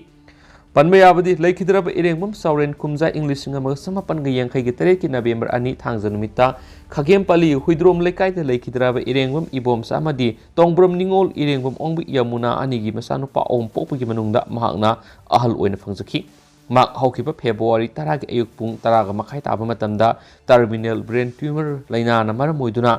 ꯄꯟꯕ ꯌꯥꯕꯗꯤ, ꯂꯩꯈꯤꯗ꯭ꯔꯕ ꯏꯔꯦꯡꯕꯝ ꯆꯥꯎꯔꯦꯟ ꯀꯨꯝꯖꯥ ꯏꯪ ꯂꯤꯁꯤꯡ ꯑꯃꯒ ꯆꯃꯥꯄꯟꯒ ꯌꯥꯡꯈꯩꯒꯤ ꯇꯔꯦꯠꯀꯤ ꯅꯕꯦꯝꯕꯔ ꯑꯅꯤ ꯊꯥꯡꯖ ꯅꯨꯃꯤꯠꯇ ꯈꯥꯒꯦꯝꯄꯜꯂꯤ ꯍꯨꯏꯗ꯭ꯔꯣꯝ ꯂꯩꯀꯥꯏꯗ ꯂꯩꯈꯤꯗ꯭ꯔꯕ ꯏꯔꯦꯡꯕꯝ ꯏꯕꯣꯝꯆꯥ ꯑꯃꯗꯤ ꯇꯣꯡꯕ꯭ꯔꯝ ꯅꯤꯉꯣꯜ ꯏꯔꯦꯡꯕꯝ ꯑꯣꯡꯕꯤ ꯌꯃꯨꯅꯥ ꯑꯅꯤꯒꯤ ꯃꯆꯥꯅꯨꯄꯥ ꯑꯍꯨꯝ ꯄꯣꯛꯄꯒꯤ ꯃꯅꯨꯡꯗ ꯃꯍꯥꯛꯅ ꯑꯍꯜ ꯑꯣꯏꯅ ꯐꯪꯖꯈꯤ꯫ ꯃꯍꯥꯛ ꯍꯧꯈꯤꯕ ꯐꯦꯕ꯭ꯔꯨꯋꯥꯔꯤ ꯇꯔꯥꯒꯤ ꯑꯌꯨꯛ ꯄꯨꯡ ꯇꯔꯥꯒ ꯃꯈꯥꯏ ꯇꯥꯕ ꯃꯇꯝꯗ terminal brain tumor ꯂꯥꯏꯅꯥꯅ ꯃꯔꯝ ꯑꯣꯏꯗꯨꯅ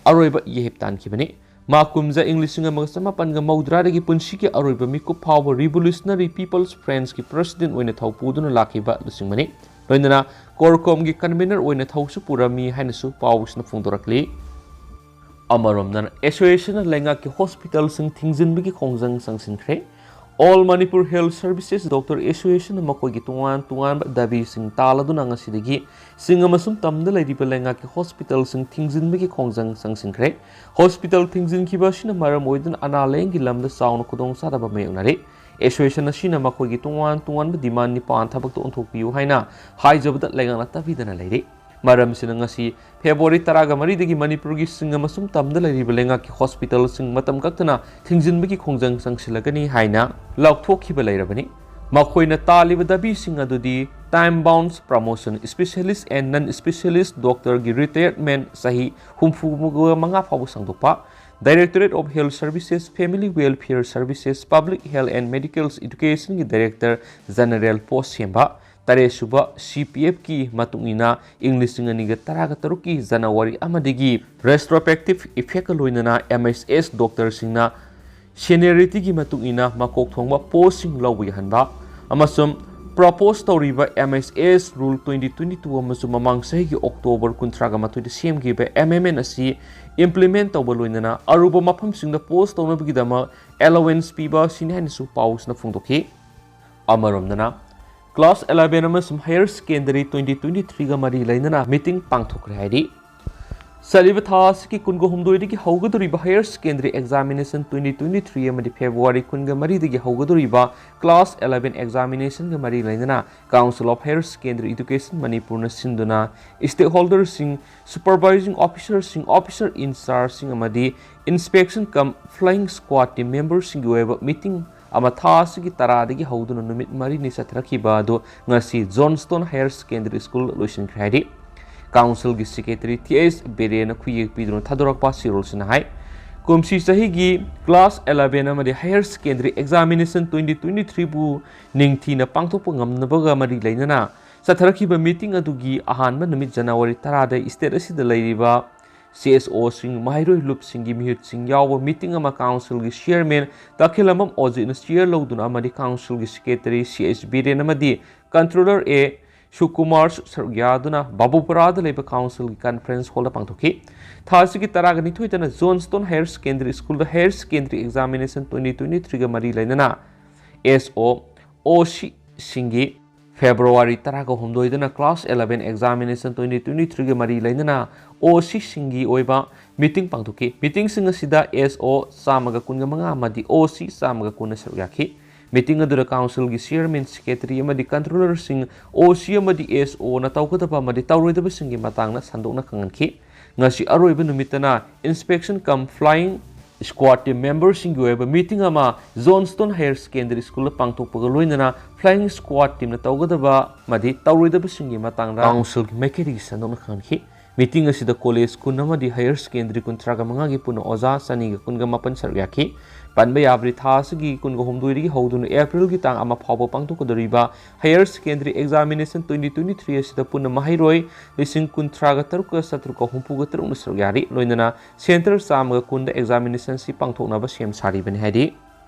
ꯑꯔꯣꯏꯕ ꯌꯥꯍꯤꯞ ꯇꯥꯟꯈꯤꯕꯅꯤ꯫ ꯃꯍꯥꯛ ꯀꯨꯝꯖꯥ ꯏꯪ ꯂꯤꯁꯤꯡ ꯑꯃꯒ ꯆꯃꯥꯄꯟꯒ ꯃꯧꯗ꯭ꯔꯥꯗꯒꯤ ꯄꯨꯟꯁꯤꯒꯤ ꯑꯔꯣꯏꯕ ꯃꯤꯀꯨꯞ ꯐꯥꯎꯕ Revolutionary People's Frontꯀꯤ president ꯑꯣꯏꯅ ꯊꯧ ꯄꯨꯗꯨꯅ ꯂꯥꯛꯈꯤꯕ ꯂꯨꯆꯤꯡꯕꯅꯤ꯫ ꯂꯣꯏꯅꯅ CORCOMꯒꯤ convener ꯑꯣꯏꯅ ꯊꯧꯁꯨ ꯄꯨꯔꯝꯃꯤ ꯍꯥꯏꯅꯁꯨ ꯄꯥꯎꯁꯤꯅ ꯐꯣꯡꯗꯣꯔꯛꯂꯤ꯫ ꯑꯃꯔꯣꯝꯗꯅ, associationꯅ ꯂꯩꯉꯥꯛꯀꯤ hospitalꯁꯤꯡ ꯊꯤꯡꯖꯤꯟꯕꯒꯤ ꯈꯣꯡꯖꯪ ꯆꯪꯁꯤꯟꯈ꯭ꯔꯦ꯫ All Manipur Health Services Doctor Associationꯅ ꯃꯈꯣꯏꯒꯤ ꯇꯣꯉꯥꯟ ꯇꯣꯉꯥꯟꯕ ꯗꯥꯕꯤꯁꯤꯡ ꯇꯥꯜꯂꯗꯨꯅ ꯉꯁꯤꯗꯒꯤ ꯁꯤꯡ ꯑꯃꯁꯨꯡ ꯇꯝꯗ ꯂꯩꯔꯤꯕ ꯂꯩꯉꯥꯛꯀꯤ hospitalꯁꯤꯡ ꯊꯤꯡꯖꯤꯟꯕꯒꯤ ꯈꯣꯡꯖꯪ ꯆꯪꯁꯤꯟꯈ꯭ꯔꯦ꯫ Hospital ꯊꯤꯡꯖꯤꯟꯈꯤꯕ ꯑꯁꯤꯅ ꯃꯔꯝ ꯑꯣꯏꯗꯨꯅ ꯑꯅꯥ ꯂꯥꯌꯦꯡꯒꯤ ꯂꯝꯗ ꯆꯥꯎꯅ ꯈꯨꯗꯣꯡꯆꯥꯗꯕ ꯃꯥꯌꯣꯛꯅꯔꯦ꯫ Association ꯑꯁꯤꯅ ꯃꯈꯣꯏꯒꯤ ꯇꯣꯉꯥꯟ ꯇꯣꯉꯥꯟꯕ demand ꯅꯤꯄꯥꯟ ꯊꯕꯛꯇ ꯑꯣꯟꯊꯣꯛꯄꯤꯌꯨ ꯍꯥꯏꯅ ꯍꯥꯏꯖꯕꯗ ꯂꯩꯉꯥꯛꯅ ꯇꯥꯕꯤꯗꯅ ꯂꯩꯔꯦ꯫ ꯃꯔꯝꯁꯤꯅ ꯉꯁꯤ ꯐꯦꯕ꯭ꯔꯨꯋꯥꯔꯤ ꯇꯔꯥꯒ ꯃꯔꯤꯗꯒꯤ ꯃꯅꯤꯄꯨꯔꯒꯤ ꯁꯤꯡ ꯑꯃꯁꯨꯡ ꯇꯝꯗ ꯂꯩꯔꯤꯕ ꯂꯩꯉꯥꯛꯀꯤ hospitalꯁꯤꯡ ꯃꯇꯝ ꯀꯛꯇꯅ ꯊꯤꯡꯖꯤꯟꯕꯒꯤ ꯈꯣꯡꯖꯪ ꯆꯪꯁꯤꯜꯂꯒꯅꯤ ꯍꯥꯏꯅ ꯂꯥꯎꯊꯣꯛꯈꯤꯕ ꯂꯩꯔꯕꯅꯤ꯫ ꯃꯈꯣꯏꯅ ꯇꯥꯜꯂꯤꯕ ꯗꯥꯕꯤꯁꯤꯡ ꯑꯗꯨꯗꯤ time bound promotion, specialist and non specialist doctorꯒꯤ retirement ꯆꯍꯤ ꯍꯨꯝꯐꯨ ꯃꯉꯥ ꯐꯥꯎꯕ ꯁꯥꯡꯗꯣꯛꯄ, Directorate of Health Services, Family Welfare Services, Public Health and Medical Educationꯒꯤ Director General post ꯁꯦꯝꯕ, ꯇꯔꯦꯠꯁꯨꯕ CPFꯀꯤ ꯃꯇꯨꯡ ꯏꯟꯅ ꯏꯪ ꯂꯤꯁꯤꯡ ꯑꯅꯤꯒ ꯇꯔꯥꯒ ꯇꯔꯨꯛꯀꯤ ꯖꯅꯋꯥꯔꯤ ꯑꯃꯗꯒꯤ retrospective effectꯀ ꯂꯣꯏꯅꯅ MHS doctorꯁꯤꯡꯅ seniorityꯒꯤ ꯃꯇꯨꯡ ꯏꯟꯅ ꯃꯀꯣꯛ ꯊꯣꯡꯕ postꯁꯤꯡ ꯂꯧꯕ ꯌꯥꯍꯟꯕ, ꯑꯃꯁꯨꯡ propose ꯇꯧꯔꯤꯕ MHS Rule twenty twenty-two ꯑꯃꯁꯨꯡ ꯃꯃꯥꯡ ꯆꯍꯤꯒꯤ October ꯀꯨꯟꯊ꯭ꯔꯥꯒ ꯃꯥꯊꯣꯏꯗ ꯁꯦꯝꯈꯤꯕ MMN ꯑꯁꯤ implement ꯇꯧꯕ ꯂꯣꯏꯅꯅ ꯑꯔꯨꯕ ꯃꯐꯝꯁꯤꯡꯗ post ꯇꯧꯅꯕꯒꯤꯗꯃꯛ allowance ꯄꯤꯕ ꯑꯁꯤꯅꯤ ꯍꯥꯏꯅꯁꯨ ꯄꯥꯎꯁꯤꯅ ꯐꯣꯡꯗꯣꯛꯈꯤ꯫ ꯑꯃꯔꯣꯝꯗꯅ, class eleven ꯑꯃꯁꯨꯡ higher secondary twenty twenty-threeꯒ ꯃꯔꯤ ꯂꯩꯅꯅ meeting ꯄꯥꯡꯊꯣꯛꯈ꯭ꯔꯦ ꯍꯥꯏꯔꯤ꯫ ꯆꯠꯂꯤꯕ ꯊꯥ ꯑꯁꯤꯒꯤ ꯀꯨꯟꯒ ꯍꯨꯝꯗꯣꯏꯗꯒꯤ ꯍꯧꯒꯗꯧꯔꯤꯕ Higher Secondary Examination twenty twenty-three ꯑꯃꯗꯤ February ꯀꯨꯟꯒ ꯃꯔꯤꯗꯒꯤ ꯍꯧꯒꯗꯧꯔꯤꯕ Class eleven Examinationꯒ ꯃꯔꯤ ꯂꯩꯅꯅ Council of Higher Secondary Education ꯃꯅꯤꯄꯨꯔꯅ ꯁꯤꯟꯗꯨꯅ stakeholderꯁꯤꯡ, supervising officerꯁꯤꯡ, officer in chargeꯁꯤꯡ ꯑꯃꯗꯤ inspection cum flying squad team memberꯁꯤꯡꯒꯤ ꯑꯣꯏꯕ meeting ꯑꯃ ꯊꯥ ꯑꯁꯤꯒꯤ ꯇꯔꯥꯗꯒꯤ ꯍꯧꯗꯨꯅ ꯅꯨꯃꯤꯠ ꯃꯔꯤꯅꯤ ꯆꯠꯊꯔꯛꯈꯤꯕ ꯑꯗꯨ ꯉꯁꯤ Johnstone Higher Secondary School ꯂꯣꯏꯁꯤꯟꯈ꯭ꯔꯦ ꯍꯥꯏꯔꯤ꯫ Councilꯒꯤ Secretary T H ꯕꯤꯔꯦꯟꯅ ꯈꯨꯌꯦꯛ ꯄꯤꯗꯨꯅ ꯊꯥꯗꯣꯔꯛꯄ ꯆꯦꯔꯣꯜꯁꯤꯅ ꯍꯥꯏ, ꯀꯨꯝꯁꯤ ꯆꯍꯤꯒꯤ Class eleven ꯑꯃꯗꯤ Higher Secondary Examination twenty twenty-threeꯕꯨ ꯅꯤꯡꯊꯤꯅ ꯄꯥꯡꯊꯣꯛꯄ ꯉꯝꯅꯕꯒ ꯃꯔꯤ ꯂꯩꯅꯅ ꯆꯠꯊꯔꯛꯈꯤꯕ meeting ꯑꯗꯨꯒꯤ ꯑꯍꯥꯟꯕ ꯅꯨꯃꯤꯠ January ꯇꯔꯥꯗ state ꯑꯁꯤꯗ ꯂꯩꯔꯤꯕ C S Oꯁꯤꯡ, ꯃꯍꯩꯔꯣꯏ ꯂꯨꯞꯁꯤꯡꯒꯤ ꯃꯤꯍꯨꯠꯁꯤꯡ ꯌꯥꯎꯕ meeting ꯑꯃ Councilꯒꯤ Chairman ꯇꯈꯦꯜꯂꯝꯕꯝ ꯑꯣꯖꯤꯠꯅ chair ꯂꯧꯗꯨꯅ ꯑꯃꯗꯤ Councilꯒꯤ Secretary C H ꯕꯤꯔꯦꯟ ꯑꯃꯗꯤ Controller A ꯁꯨꯀꯨꯃꯥꯔ ꯁꯔꯨꯛ ꯌꯥꯗꯨꯅ ꯕꯥꯕꯨꯄꯨꯔꯥꯗ ꯂꯩꯕ Councilꯒꯤ Conference Hallꯗ ꯄꯥꯡꯊꯣꯛꯈꯤ꯫ ꯊꯥ ꯑꯁꯤꯒꯤ ꯇꯔꯥꯒ ꯅꯤꯊꯣꯏꯗꯅ Johnstone Higher Secondary Schoolꯗ Higher Secondary Examination twenty twenty-threeꯒ ꯃꯔꯤ ꯂꯩꯅꯅ S O, O Cꯁꯤꯡꯒꯤ February ꯇꯔꯥꯒ ꯍꯨꯝꯗꯣꯏꯗꯅ Class eleven Examination twenty twenty-threeꯒ ꯃꯔꯤ ꯂꯩꯅꯅ O Cꯁꯤꯡꯒꯤ ꯑꯣꯏꯕ meeting ꯄꯥꯡꯊꯣꯛꯈꯤ꯫ Meetingꯁꯤꯡ ꯑꯁꯤꯗ S O ꯆꯥꯝꯃꯒ ꯀꯨꯟꯒ ꯃꯉꯥ ꯑꯃꯗꯤ O C ꯆꯥꯝꯃꯒ ꯀꯨꯟꯅ ꯁꯔꯨꯛ ꯌꯥꯈꯤ꯫ Meeting ꯑꯗꯨꯗ Councilꯒꯤ Chairman, Secretary ꯑꯃꯗꯤ Controllerꯁꯤꯡ, O C ꯑꯃꯗꯤ S Oꯅ ꯇꯧꯒꯗꯕ ꯑꯃꯗꯤ ꯇꯧꯔꯣꯏꯗꯕꯁꯤꯡꯒꯤ ꯃꯇꯥꯡꯗ ꯁꯟꯗꯣꯛꯅ ꯈꯪꯍꯟꯈꯤ꯫ ꯉꯁꯤ ꯑꯔꯣꯏꯕ ꯅꯨꯃꯤꯠꯇꯅ inspection cum flying squad team memberꯁꯤꯡꯒꯤ ꯑꯣꯏꯕ meeting ꯑꯃ Johnstone Higher Secondary Schoolꯗ ꯄꯥꯡꯊꯣꯛꯄꯒ ꯂꯣꯏꯅꯅ flying squad teamꯅ ꯇꯧꯒꯗꯕ ꯑꯃꯗꯤ ꯇꯧꯔꯣꯏꯗꯕꯁꯤꯡꯒꯤ ꯃꯇꯥꯡꯗ Councilꯒꯤ ꯃꯥꯏꯀꯩꯗꯒꯤ ꯁꯟꯗꯣꯛꯅ ꯈꯪꯍꯟꯈꯤ꯫ Meeting ꯑꯁꯤꯗ college ꯀꯨꯟ ꯑꯃꯗꯤ Higher Secondary ꯀꯨꯟꯊ꯭ꯔꯥꯒ ꯃꯉꯥꯒꯤ ꯄꯨꯟꯅ ꯑꯣꯖꯥ ꯆꯅꯤꯒ ꯀꯨꯟꯒ ꯃꯥꯄꯟ ꯁꯔꯨꯛ ꯌꯥꯈꯤ꯫ ꯄꯟꯕ ꯌꯥꯕꯗꯤ ꯊꯥ ꯑꯁꯤꯒꯤ ꯀꯨꯟꯒ ꯍꯨꯝꯗꯣꯏꯗꯒꯤ ꯍꯧꯗꯨꯅ Aprilꯒꯤ ꯇꯥꯡ ꯑꯃ ꯐꯥꯎꯕ ꯄꯥꯡꯊꯣꯛꯀꯗꯧꯔꯤꯕ Higher Secondary Examination twenty twenty-three ꯑꯁꯤꯗ ꯄꯨꯟꯅ ꯃꯍꯩꯔꯣꯏ ꯂꯤꯁꯤꯡ ꯀꯨꯟꯊ꯭ꯔꯥꯒ ꯇꯔꯨꯛꯀ ꯆꯥꯇ꯭ꯔꯨꯛꯀ ꯍꯨꯝꯐꯨꯒ ꯇꯔꯨꯛꯅ ꯁꯔꯨꯛ ꯌꯥꯔꯤ꯫ ꯂꯣꯏꯅꯅ centre ꯆꯥꯝꯃꯒ ꯀꯨꯟꯗ examinationꯁꯤ ꯄꯥꯡꯊꯣꯛꯅꯕ ꯁꯦꯝ ꯁꯥꯔꯤꯕꯅꯤ ꯍꯥꯏꯔꯤ꯫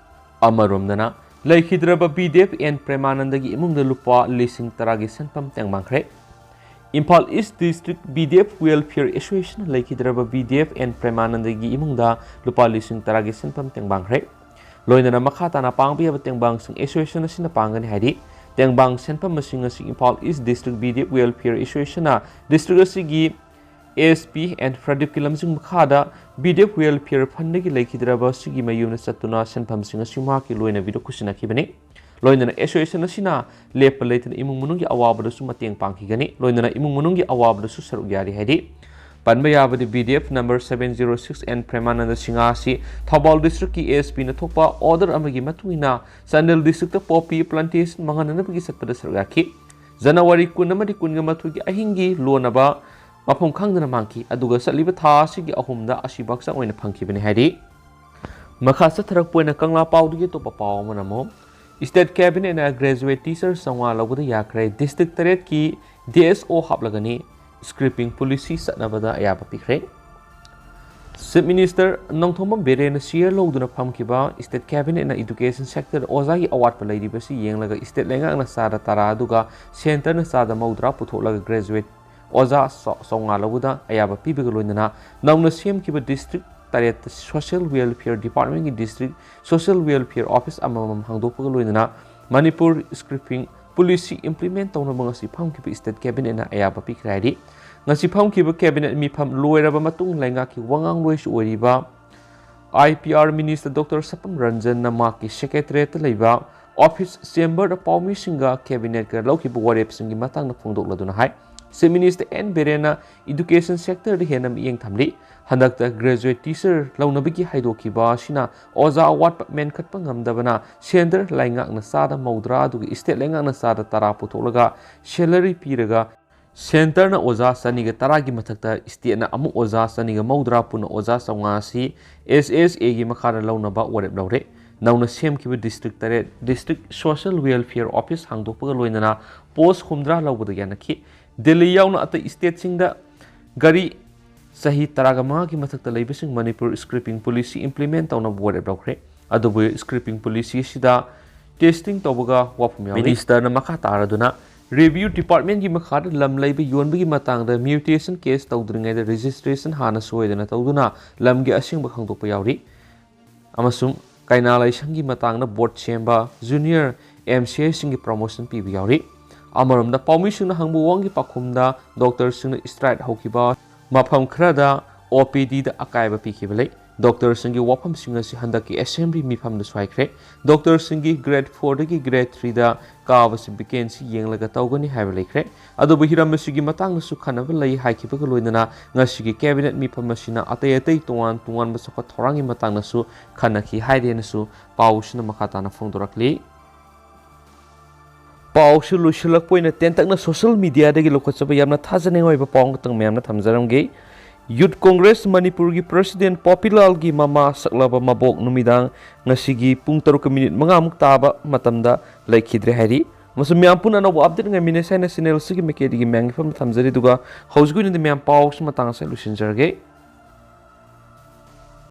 ꯑꯃꯔꯣꯝꯗꯅ, ꯂꯩꯈꯤꯗ꯭ꯔꯕ ꯕꯤꯗꯦꯕ ꯑꯦꯟ ꯄ꯭ꯔꯦꯃꯥꯅꯟꯗꯒꯤ ꯏꯃꯨꯡꯗ ꯂꯨꯄꯥ ꯂꯤꯁꯤꯡ ꯇꯔꯥꯒꯤ ꯁꯦꯟꯐꯝ ꯇꯦꯡꯕꯥꯡꯈ꯭ꯔꯦ꯫ Imphal East District B D F Welfare Associationꯅ ꯂꯩꯈꯤꯗ꯭ꯔꯕ ꯕꯤꯗꯦꯕ ꯑꯦꯟ ꯄ꯭ꯔꯦꯃꯥꯅꯟꯗꯒꯤ ꯏꯃꯨꯡꯗ ꯂꯨꯄꯥ ꯂꯤꯁꯤꯡ ꯇꯔꯥꯒꯤ ꯁꯦꯟꯐꯝ ꯇꯦꯡꯕꯥꯡꯈ꯭ꯔꯦ꯫ ꯂꯣꯏꯅꯅ ꯃꯈꯥ ꯇꯥꯅ ꯄꯥꯡꯕ ꯌꯥꯕ ꯇꯦꯡꯕꯥꯡꯁꯤꯡ association ꯑꯁꯤꯅ ꯄꯥꯡꯒꯅꯤ ꯍꯥꯏꯔꯤ꯫ ꯇꯦꯡꯕꯥꯡ ꯁꯦꯟꯐꯝ ꯃꯁꯤꯡ ꯑꯁꯤ Imphal East District B D F Welfare Associationꯅ district ꯑꯁꯤꯒꯤ ASP and Pradip ꯀꯤ ꯂꯝꯖꯤꯡ ꯃꯈꯥꯗ BDF Welfare Fund ꯗꯒꯤ ꯂꯩꯈꯤꯗ꯭ꯔꯕ ꯑꯁꯤꯒꯤ ꯃꯌꯨꯝꯗ ꯆꯠꯇꯨꯅ ꯁꯦꯟꯐꯝꯁꯤꯡ ꯑꯁꯤ ꯃꯍꯥꯛꯀꯤ ꯂꯣꯏꯅꯕꯤꯗ ꯈꯨꯠꯁꯤꯟꯅꯈꯤꯕꯅꯤ꯫ ꯂꯣꯏꯅꯅ association ꯑꯁꯤꯅ ꯂꯦꯞꯄ ꯂꯩꯇꯅ ꯏꯃꯨꯡ ꯃꯅꯨꯡꯒꯤ ꯑꯋꯥꯕꯗꯁꯨ ꯃꯇꯦꯡ ꯄꯥꯡꯈꯤꯒꯅꯤ, ꯂꯣꯏꯅꯅ ꯏꯃꯨꯡ ꯃꯅꯨꯡꯒꯤ ꯑꯋꯥꯕꯗꯁꯨ ꯁꯔꯨꯛ ꯌꯥꯔꯤ ꯍꯥꯏꯔꯤ꯫ ꯄꯟꯕ ꯌꯥꯕꯗꯤ BDF number seven zero six and ꯄ꯭ꯔꯦꯃꯥꯅꯟꯗ Singh ꯑꯁꯤ ꯊꯧꯕꯥꯜ district ꯀꯤ ASP ꯅ ꯊꯣꯛꯄ order ꯑꯃꯒꯤ ꯃꯇꯨꯡ ꯏꯟꯅ ꯆꯥꯟꯗꯦꯜ district ꯇ poppy plantation ꯃꯥꯡꯍꯟꯅꯅꯕꯒꯤ ꯆꯠꯄꯗ ꯁꯔꯨꯛ ꯌꯥꯈꯤ꯫ ꯖꯅꯋꯥꯔꯤ ꯀꯨꯟ ꯑꯃꯗꯤ ꯀꯨꯟꯒ ꯃꯥꯊꯣꯏꯒꯤ ꯑꯍꯤꯡꯒꯤ ꯂꯣꯟꯅꯕ ꯃꯐꯝ ꯈꯪꯗꯅ ꯃꯥꯡꯈꯤ, ꯑꯗꯨꯒ ꯆꯠꯂꯤꯕ ꯊꯥ ꯑꯁꯤꯒꯤ ꯑꯍꯨꯝꯗ ꯑꯁꯤꯕ ꯍꯛꯆꯥꯡ ꯑꯣꯏꯅ ꯐꯪꯈꯤꯕꯅꯤ ꯍꯥꯏꯔꯤ꯫ ꯃꯈꯥ ꯆꯠꯊꯔꯛꯄ ꯑꯣꯏꯅ ꯀꯪꯂꯥ ꯄꯥꯎꯗꯒꯤ ꯑꯇꯣꯞꯄ ꯄꯥꯎ ꯑꯃꯅ ꯑꯃꯨꯛ State Cabinet ꯅ graduate teacher ꯆꯥꯝꯃꯉꯥ ꯂꯧꯕꯗ ꯌꯥꯈ꯭ꯔꯦ꯫ District ꯇꯔꯦꯠꯀꯤ DSO ꯍꯥꯞꯂꯒꯅꯤ꯫ Scrapping policy ꯆꯠꯅꯕꯗ ꯑꯌꯥꯕ ꯄꯤꯈ꯭ꯔꯦ꯫ Chief Minister ꯅꯣꯡꯊꯣꯝꯕꯝ ꯕꯤꯔꯦꯟꯅ chair ꯂꯧꯗꯨꯅ ꯐꯝꯈꯤꯕ State Cabinet ꯅ education sector ꯗ ꯑꯣꯖꯥꯒꯤ ꯑꯋꯥꯠꯄ ꯂꯩꯔꯤꯕꯁꯤ ꯌꯦꯡꯂꯒ state ꯂꯩꯉꯥꯛꯅ ꯆꯥꯗ ꯇꯔꯥ ꯑꯗꯨꯒ centre ꯅ ꯆꯥꯗ ꯃꯧꯗ꯭ꯔꯥ ꯄꯨꯊꯣꯛꯂꯒ graduate ꯑꯣꯖꯥ ꯆꯥ-, ꯆꯥꯝꯃꯉꯥ ꯂꯧꯕꯗ ꯑꯌꯥꯕ ꯄꯤꯕꯒ ꯂꯣꯏꯅꯅ ꯅꯧꯅ ꯁꯦꯝꯈꯤꯕ district ꯇꯔꯦꯠꯇ Social Welfare Department ꯀꯤ district social welfare office ꯑꯃꯃꯝ ꯍꯥꯡꯗꯣꯛꯄꯒ ꯂꯣꯏꯅꯅ ꯃꯅꯤꯄꯨꯔ scrapping policy implement ꯇꯧꯅꯕ ꯉꯁꯤ ꯐꯝꯈꯤꯕ State Cabinet ꯅ ꯑꯌꯥꯕ ꯄꯤꯈ꯭ꯔꯦ ꯍꯥꯏꯔꯤ꯫ ꯉꯁꯤ ꯐꯝꯈꯤꯕ Cabinet ꯃꯤꯐꯝ ꯂꯣꯏꯔꯕ ꯃꯇꯨꯡ ꯂꯩꯉꯥꯛꯀꯤ ꯋꯥꯉꯥꯡꯂꯣꯏꯁꯨ ꯑꯣꯏꯔꯤꯕ IPR Minister Doctor ꯁꯄꯝ ꯔꯟꯖꯟꯅ ꯃꯍꯥꯛꯀꯤ Secretariat ꯇ ꯂꯩꯕ office chamber ꯗ ꯄꯥꯎꯃꯤꯁꯤꯡꯒ Cabinet ꯀ ꯂꯧꯈꯤꯕ ꯋꯥꯔꯦꯞꯁꯤꯡꯒꯤ ꯃꯇꯥꯡꯗ ꯐꯣꯡꯗꯣꯛꯂꯗꯨꯅ ꯍꯥꯏ, Chief Minister ꯑꯦꯟ ꯕꯤꯔꯦꯟꯅ education sector ꯗ ꯍꯦꯟꯅ ꯃꯤꯠꯌꯦꯡ ꯊꯝꯂꯤ꯫ ꯍꯟꯗꯛꯇ graduate teacher ꯂꯧꯅꯕꯒꯤ ꯍꯥꯏꯗꯣꯛꯈꯤꯕ ꯑꯁꯤꯅ ꯑꯣꯖꯥ ꯑꯋꯥꯠꯄ ꯃꯦꯟꯈꯠꯄ ꯉꯝꯗꯕꯅ centre ꯂꯩꯉꯥꯛꯅ ꯆꯥꯗ ꯃꯧꯗ꯭ꯔꯥ ꯑꯗꯨꯒ state ꯂꯩꯉꯥꯛꯅ ꯆꯥꯗ ꯇꯔꯥ ꯄꯨꯊꯣꯛꯂꯒ salary ꯄꯤꯔꯒ centre ꯅ ꯑꯣꯖꯥ ꯆꯅꯤꯒ ꯇꯔꯥꯒꯤ ꯃꯊꯛꯇ state ꯅ ꯑꯃꯨꯛ ꯑꯣꯖꯥ ꯆꯅꯤꯒ ꯃꯧꯗ꯭ꯔꯥ ꯄꯨꯟꯅ ꯑꯣꯖꯥ ꯆꯥꯝꯃꯉꯥ ꯑꯁꯤ SSA ꯒꯤ ꯃꯈꯥꯗ ꯂꯧꯅꯕ ꯋꯥꯔꯦꯞ ꯂꯧꯔꯦ꯫ ꯅꯧꯅ ꯁꯦꯝꯈꯤꯕ district ꯇꯔꯦꯠ district social welfare office ꯍꯥꯡꯗꯣꯛꯄꯒ ꯂꯣꯏꯅꯅ post ꯍꯨꯝꯗ꯭ꯔꯥ ꯂꯧꯕꯗ ꯌꯥꯅꯈꯤ꯫ ꯗꯦꯜꯂꯤ ꯌꯥꯎꯅ ꯑꯇꯩ state ꯁꯤꯡꯗ ꯒꯥꯔꯤ ꯆꯍꯤ ꯇꯔꯥꯒ ꯃꯉꯥꯒꯤ ꯃꯊꯛꯇ ꯂꯩꯕꯁꯤꯡ ꯃꯅꯤꯄꯨꯔ scrapping policy implement ꯇꯧꯅꯕ ꯋꯥꯔꯦꯞ ꯂꯧꯈ꯭ꯔꯦ꯫ ꯑꯗꯨꯕꯨ scrapping policy ꯑꯁꯤꯗ testing ꯇꯧꯕꯒ ꯋꯥꯐꯝ ꯌꯥꯎꯔꯤ꯫ Minister ꯅ ꯃꯈꯥ ꯇꯥꯔꯗꯨꯅ Revenue Department ꯀꯤ ꯃꯈꯥꯗ ꯂꯝ ꯂꯩꯕ ꯌꯣꯟꯕꯒꯤ ꯃꯇꯥꯡꯗ mutation case ꯇꯧꯗ꯭ꯔꯤꯉꯩꯗ registration ꯍꯥꯟꯅ ꯁꯣꯏꯗꯅ ꯇꯧꯗꯨꯅ ꯂꯝꯒꯤ ꯑꯁꯦꯡꯕ ꯈꯪꯗꯣꯛꯄ ꯌꯥꯎꯔꯤ꯫ ꯑꯃꯁꯨꯡ ꯀꯩꯅꯥ ꯂꯥꯏꯁꯪꯒꯤ ꯃꯇꯥꯡꯗ board ꯁꯦꯝꯕ, junior MCI ꯁꯤꯡꯒꯤ promotion ꯄꯤꯕ ꯌꯥꯎꯔꯤ꯫ ꯑꯃꯔꯣꯝꯗ ꯄꯥꯎꯃꯤꯁꯤꯡꯅ ꯍꯪꯕ ꯋꯥꯍꯪꯒꯤ ꯄꯥꯎꯈꯨꯝꯗ doctor ꯁꯤꯡꯅ strike ꯍꯧꯈꯤꯕ ꯃꯐꯝ ꯈꯔꯗ ꯑꯣ ꯄꯤ ꯗꯤꯗ ꯑꯀꯥꯏꯕ ꯄꯤꯈꯤꯕ ꯂꯩ꯫ ꯗꯣꯛꯇꯔꯁꯤꯡꯒꯤ ꯋꯥꯐꯝꯁꯤꯡ ꯑꯁꯤ ꯍꯟꯗꯛꯀꯤ ꯑꯦꯁꯦꯝꯕ꯭ꯂꯤ ꯃꯤꯐꯝꯗꯁꯨ ꯍꯥꯏꯈ꯭ꯔꯦ꯫ ꯗꯣꯛꯇꯔꯁꯤꯡꯒꯤ ꯒ꯭ꯔꯦꯗ ꯐꯣꯔꯗꯒꯤ ꯒ꯭ꯔꯦꯗ ꯊ꯭ꯔꯤꯗ ꯀꯥꯕꯁꯤ ꯚꯦꯀꯦꯟꯁꯤ ꯌꯦꯡꯂꯒ ꯇꯧꯒꯅꯤ ꯍꯥꯏꯕ ꯂꯩꯈ꯭ꯔꯦ꯫ ꯑꯗꯨꯕꯨ ꯍꯤꯔꯝ ꯑꯁꯤꯒꯤ ꯃꯇꯥꯡꯗꯁꯨ ꯈꯟꯅꯕ ꯂꯩ ꯍꯥꯏꯈꯤꯕꯒ ꯂꯣꯏꯅꯅ ꯉꯁꯤꯒꯤ ꯀꯦꯕꯤꯅꯦꯠ ꯃꯤꯐꯝ ꯑꯁꯤꯅ ꯑꯇꯩ ꯑꯇꯩ ꯇꯣꯉꯥꯟ ꯇꯣꯉꯥꯟꯕ ꯆꯥꯎꯈꯠ ꯊꯧꯔꯥꯡꯒꯤ ꯃꯇꯥꯡꯗꯁꯨ ꯈꯟꯅꯈꯤ ꯍꯥꯏꯔꯦꯅꯁꯨ ꯄꯥꯎꯁꯤꯅ ꯃꯈꯥ ꯇꯥꯅ ꯐꯣꯡꯗꯣꯔꯛꯂꯤ꯫ ꯄꯥꯎꯁꯨ ꯂꯣꯏꯁꯤꯜꯂꯛꯄ ꯑꯣꯏꯅ ꯇꯦꯟꯇꯛꯅ ꯁꯣꯁꯤꯌꯦꯜ ꯃꯤꯗꯤꯌꯥꯗꯒꯤ ꯂꯧꯈꯠꯆꯕ ꯌꯥꯝꯅ ꯊꯥꯖꯅꯤꯡꯉꯥꯏ ꯑꯣꯏꯕ ꯄꯥꯎ ꯑꯃꯈꯛꯇꯪ ꯃꯌꯥꯝꯅ ꯊꯝꯖꯔꯝꯒꯦ꯫ ꯌꯨꯠ ꯀꯣꯡꯒ꯭ꯔꯦꯁ ꯃꯅꯤꯄꯨꯔꯒꯤ ꯄ꯭ꯔꯁꯤꯗꯦꯟ ꯄꯣꯄꯤꯂꯥꯜꯒꯤ ꯃꯃꯥ ꯁꯛꯂꯕ ꯃꯕꯣꯛ ꯅꯨꯃꯤꯗꯥꯡ ꯉꯁꯤꯒꯤ ꯄꯨꯡ ꯇꯔꯨꯛꯀ ꯃꯤꯅꯤꯠ ꯃꯉꯥꯃꯨꯛ ꯇꯥꯕ ꯃꯇꯝꯗ ꯂꯩꯈꯤꯗ꯭ꯔꯦ ꯍꯥꯏꯔꯤ꯫ ꯑꯃꯁꯨꯡ ꯃꯌꯥꯝ ꯄꯨꯟꯅ ꯑꯅꯧꯕ ꯑꯞꯗꯦꯠ ꯉꯥꯏꯃꯤꯟꯅꯁꯦ ꯍꯥꯏꯅ ꯆꯦꯅꯦꯜ ꯑꯁꯤꯒꯤ ꯃꯥꯏꯀꯩꯗꯒꯤ ꯃꯌꯥꯝꯒꯤ ꯐꯝꯗ ꯊꯝꯖꯔꯤ꯫ ꯑꯗꯨꯒ ꯍꯧꯖꯤꯛꯀꯤ ꯑꯣꯏꯅꯗꯤ ꯃꯌꯥꯝ ꯄꯥꯎꯁꯤ ꯃꯇꯥꯡ ꯑꯁꯤꯗ ꯂꯣꯏꯁꯤꯟꯖꯔꯒꯦ꯫